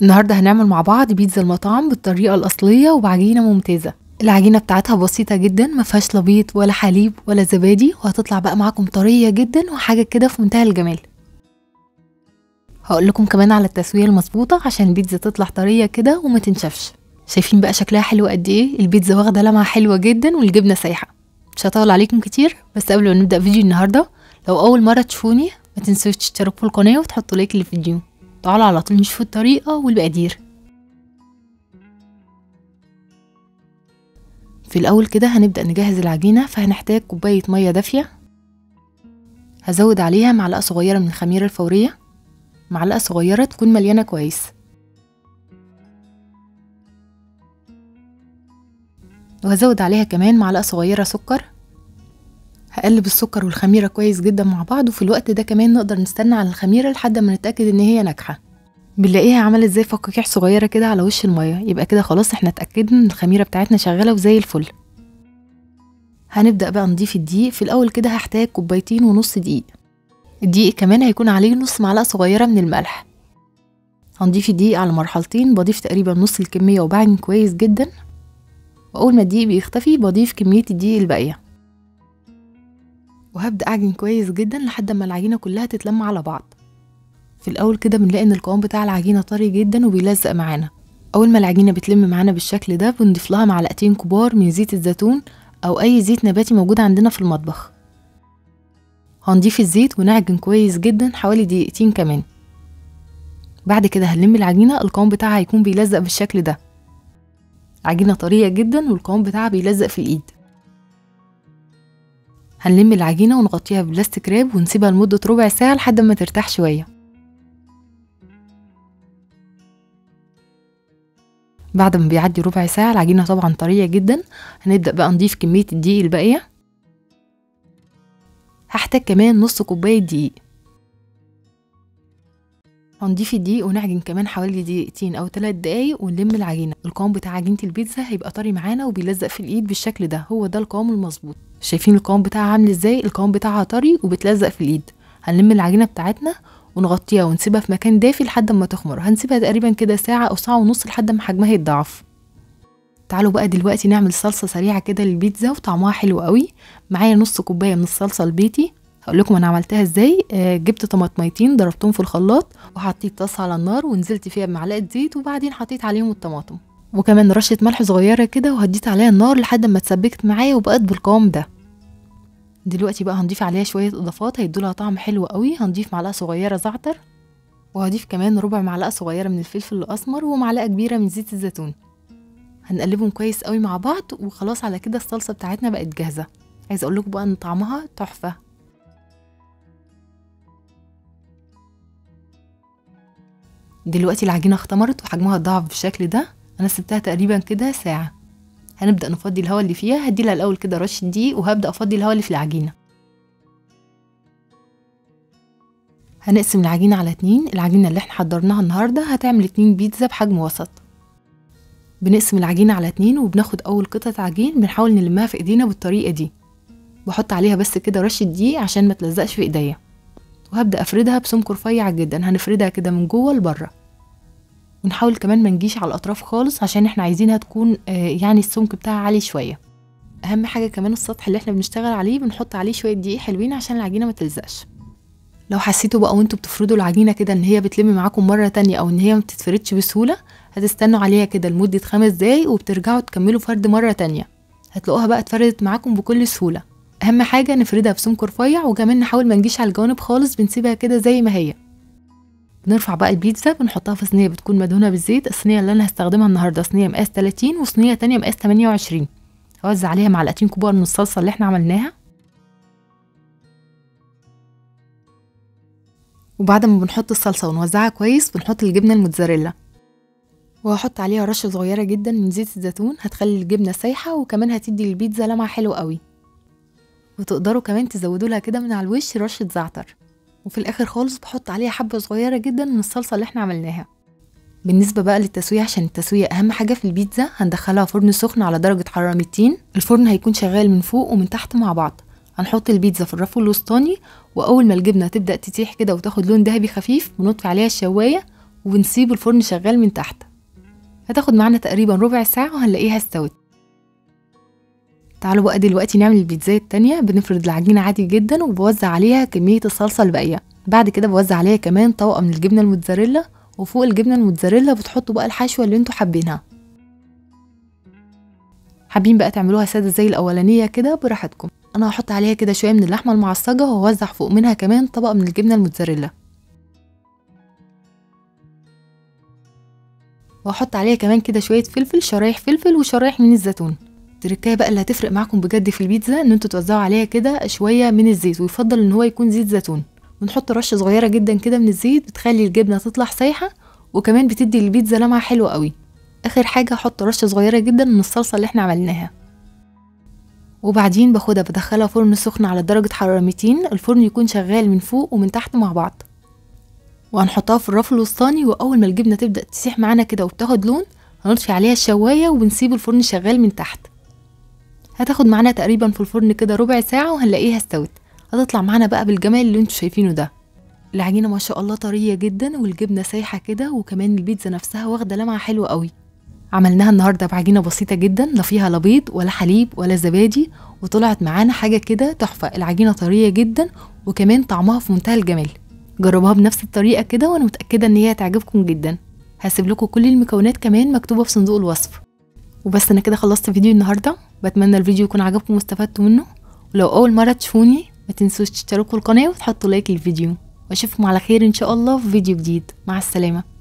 النهارده هنعمل مع بعض بيتزا المطاعم بالطريقة الاصلية وبعجينه ممتازة. العجينة بتاعتها بسيطة جدا، ما فيهاش لا بيض ولا حليب ولا زبادي، وهتطلع بقى معاكم طرية جدا وحاجه كده في منتهى الجمال. هقول لكم كمان على التسوية المظبوطه عشان البيتزا تطلع طرية كده وما تنشفش. شايفين بقى شكلها حلو قد ايه؟ البيتزا واخده لمعة حلوة جدا والجبنه سايحه. مش هطول عليكم كتير، بس قبل ما نبدا فيديو النهارده لو اول مرة تشوفوني ما تنسوش تشتركوا في القناة وتحطوا like للفيديو. تعالوا على طول نشوف الطريقة والمقادير. في الاول كده هنبدا نجهز العجينة، فهنحتاج كوباية مية دافيه، هزود عليها معلقه صغيرة من الخميره الفورية، معلقه صغيرة تكون مليانة كويس، وهزود عليها كمان معلقه صغيرة سكر. هقلب السكر والخميره كويس جدا مع بعض، وفي الوقت ده كمان نقدر نستنى على الخميره لحد ما نتاكد ان هي ناجحة. بنلاقيها عملت زي فقاقيع صغيرة كده على وش المية، يبقى كده خلاص احنا اتاكدنا ان الخميره بتاعتنا شغالة وزي الفل. هنبدا بقى نضيف الدقيق. في الاول كده هحتاج 2.5 كوباية دقيق. الدقيق كمان هيكون عليه نص معلقه صغيرة من الملح. هنضيف الدقيق على مرحلتين، بضيف تقريبا نص الكمية وبعجن كويس جدا، واول ما الدقيق بيختفي بضيف كمية الدقيق الباقية، وهبدا اعجن كويس جدا لحد ما العجينة كلها تتلم على بعض. في الاول كده بنلاقي ان القوام بتاع العجينة طري جدا وبيلزق معانا. اول ما العجينة بتلم معانا بالشكل ده بنضيف لها معلقتين كبار من زيت الزيتون او اي زيت نباتي موجود عندنا في المطبخ. هنضيف الزيت ونعجن كويس جدا حوالي دقيقتين كمان. بعد كده هنلم العجينة، القوام بتاعها هيكون بيلزق بالشكل ده. عجينه طرية جدا والقوام بتاعها بيلزق في الايد. هنلم العجينة ونغطيها ببلاستيك راب ونسيبها لمدة ربع ساعة لحد ما ترتاح شوية. بعد ما بيعدي ربع ساعة العجينة طبعا طرية جدا، هنبدا بقى نضيف كمية الدقيق الباقية. هحتاج كمان نص كوباية دقيق. هنضيف الدقيق ونعجن كمان حوالي دقيقتين او 3 دقايق ونلم العجينة. القوام بتاع عجينه البيتزا هيبقى طري معانا وبيلزق في الايد بالشكل ده، هو ده القوام المظبوط. شايفين القوام بتاعها عامل ازاي؟ القوام بتاعها طري وبتلزق في الايد. هنلم العجينة بتاعتنا ونغطيها ونسيبها في مكان دافي لحد ما تخمر. هنسيبها تقريبا كده ساعة او ساعة ونص لحد ما حجمها يتضاعف. تعالوا بقى دلوقتي نعمل صلصه سريعة كده للبيتزا وطعمها حلو قوي. معايا نص كوباية من الصلصه البيتي، هقول لكم انا عملتها ازاي. جبت طماطميتين ضربتهم في الخلاط وحطيت طاسه على النار ونزلت فيها بمعلقه زيت، وبعدين حطيت عليهم الطماطم وكمان رشه ملح صغيرة كده، وهديت عليها النار لحد ما اتسبكت معايا وبقت بالقوام ده. دلوقتي بقى هنضيف عليها شوية اضافات هيدولها طعم حلو قوي. هنضيف معلقه صغيرة زعتر، وهضيف كمان ربع معلقه صغيرة من الفلفل الاسمر، ومعلقة كبيرة من زيت الزيتون. هنقلبهم كويس قوي مع بعض، وخلاص على كده الصلصه بتاعتنا بقت جاهزة. عايزه اقول لكم بقى ان طعمها تحفة. دلوقتي العجينة اختمرت وحجمها اتضاعف بالشكل ده. انا سبتها تقريبا كده ساعة. هنبدا نفضي الهواء اللي فيها. هديلها الاول كده رشه دقيق وهبدا افضي الهواء اللي في العجينة. هنقسم العجينة على 2. العجينة اللي احنا حضرناها النهارده هتعمل 2 بيتزا بحجم وسط. بنقسم العجينة على 2 وبناخد اول قطعه عجين بنحاول نلمها في ايدينا بالطريقة دي. بحط عليها بس كده رشه دقيق عشان ما تلزقش في ايديا، وهبدا افردها بسمك رفيع جدا. هنفردها كده من جوه لبره، ونحاول كمان ما نجيش على الاطراف خالص عشان احنا عايزينها تكون يعني السمك بتاعها عالي شوية. اهم حاجة كمان السطح اللي احنا بنشتغل عليه بنحط عليه شوية دقيق حلوين عشان العجينة ما تلزقش. لو حسيتوا بقى وانتوا بتفردوا العجينة كده ان هي بتلم معاكم مرة تانية او ان هي ما بتتفردش بسهولة، هتستنوا عليها كده لمدة 5 دقايق وبترجعوا تكملوا فرد مرة تانية. هتلاقوها بقى اتفردت معاكم بكل سهولة. اهم حاجة نفردها بسمك رفيع، وكمان نحاول ما نجيش على الجوانب خالص، بنسيبها كده زي ما هي. بنرفع بقى البيتزا بنحطها في صينية بتكون مدهونه بالزيت. الصينية اللي انا هستخدمها النهارده صينية مقاس 30 وصينيه تانية مقاس 28. هوزع عليها معلقتين كبار من الصلصه اللي احنا عملناها. وبعد ما بنحط الصلصه ونوزعها كويس بنحط الجبنة الموتزاريلا، وهحط عليها رشه صغيرة جدا من زيت الزيتون، هتخلي الجبنة سايحه وكمان هتدي البيتزا لمعة حلوة قوي. وتقدروا كمان تزودوا لها كده من على الوش رشه زعتر. وفي الاخر خالص بحط عليها حبه صغيرة جدا من الصلصه اللي احنا عملناها. بالنسبة بقى للتسويه، عشان التسوية اهم حاجة في البيتزا، هندخلها فرن سخن على درجه حرارة 200. الفرن هيكون شغال من فوق ومن تحت مع بعض. هنحط البيتزا في الرف الوسطاني، واول ما الجبنة تبدا تسيح كده وتاخد لون ذهبي خفيف بنطفي عليها الشوايه وبنسيب الفرن شغال من تحت. هتاخد معانا تقريبا ربع ساعة وهنلاقيها استوت. تعالوا بقى دلوقتي نعمل البيتزا التانية. بنفرد العجينة عادي جدا وبوزع عليها كمية الصلصة الباقية. بعد كده بوزع عليها كمان طبقة من الجبنة الموتزاريلا، وفوق الجبنة الموتزاريلا بتحطوا بقى الحشوة اللي انتوا حابينها. حابين بقى تعملوها سادة زي الأولانية كده براحتكم. انا هحط عليها كده شوية من اللحمة المعصجة وهوزع فوق منها كمان طبقة من الجبنة الموتزاريلا، وهحط عليها كمان كده شوية فلفل، شرايح فلفل وشرايح من الزيتون. التركايه بقى اللي هتفرق معاكم بجد في البيتزا ان انتوا توزعوا عليها كده شوية من الزيت، ويفضل ان هو يكون زيت زيتون. ونحط رشه صغيرة جدا كده من الزيت، بتخلي الجبنة تطلع سايحه وكمان بتدي البيتزا لمعة حلوة قوي. اخر حاجة هحط رشه صغيرة جدا من الصلصه اللي احنا عملناها. وبعدين باخدها بدخلها فرن سخن على درجه حرارة 200، الفرن يكون شغال من فوق ومن تحت مع بعض. وهنحطها في الرف الوسطاني، واول ما الجبنة تبدا تسيح معانا كده وبتاخد لون هنطفي عليها الشوايه وبنسيب الفرن شغال من تحت. هتاخد معانا تقريبا في الفرن كده ربع ساعة وهنلاقيها استوت. هتطلع معانا بقى بالجمال اللي انتوا شايفينه ده. العجينة ما شاء الله طرية جدا والجبنه سايحه كده، وكمان البيتزا نفسها واخده لمعة حلوة قوي. عملناها النهارده بعجينه بسيطة جدا، لا فيها لا بيض ولا حليب ولا زبادي، وطلعت معانا حاجة كده تحفة. العجينة طرية جدا وكمان طعمها في منتهى الجمال. جربوها بنفس الطريقة كده وانا متاكدة ان هي هتعجبكم جدا. هسيب لكم كل المكونات كمان مكتوبة في صندوق الوصف. وبس انا كده خلصت فيديو النهارده، بتمنى الفيديو يكون عجبكم واستفدتوا منه. ولو اول مرة تشوفوني ما تنسوش تشتركوا في القناة وتحطوا لايك للفيديو، واشوفكم على خير ان شاء الله في فيديو جديد. مع السلامة.